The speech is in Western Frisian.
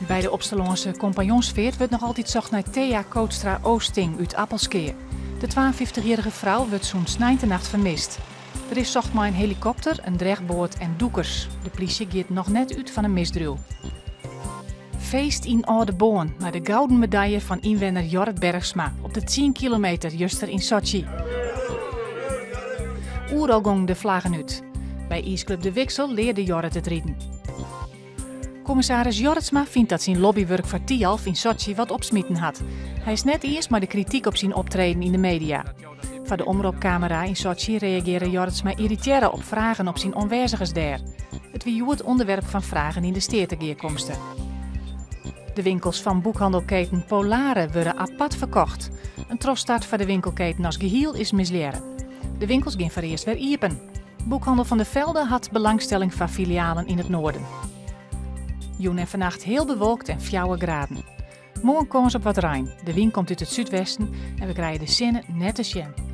By de Opsterlânske Kompanjonsfeart wurdt noch altyd socht nei Thea Kootstra Oosting út Appelskea. De 52-jierrige frou wurdt sûnt sneintenacht fermist. Der is socht mei in helikopter, in dregboat en dûkers. De plysje giet noch net út fan in misdriuw. Feest yn Aldeboarn nei de gouden medalje fan ynwenner Jorrit Bergsma op de 10 kilometer juster yn Sotsji. Oeral gongen de flaggen út. By iisklup De Wiksel learde Jorrit it riden. Kommissaris Jorritsma fynt dat syn lobbywurk foar Thialf yn Sotsji wat opsmiten hat. Hy is net iens mei de krityk op syn optreden yn de media. Foar de omropkamera yn Sotsji reagearre Jorritsma yrritearre op fragen op syn oanwêzigens dêr. It wie hjoed ûnderwerp fan fragen yn de steategearkomste. De winkels fan boekhandelketen Polare wurde apart ferkocht. In trochstart foar de winkelketen as gehiel is mislearre. De winkels gean foarearst wer iepen. Boekhannel Van der Velde hat belangstelling foar filialen yn it Noarden. Jûn en fannacht heal bewolkt en 4 graden. Moarn kâns op wat rein. De wyn komt út it súdwesten en we krije de sinne net te sjen.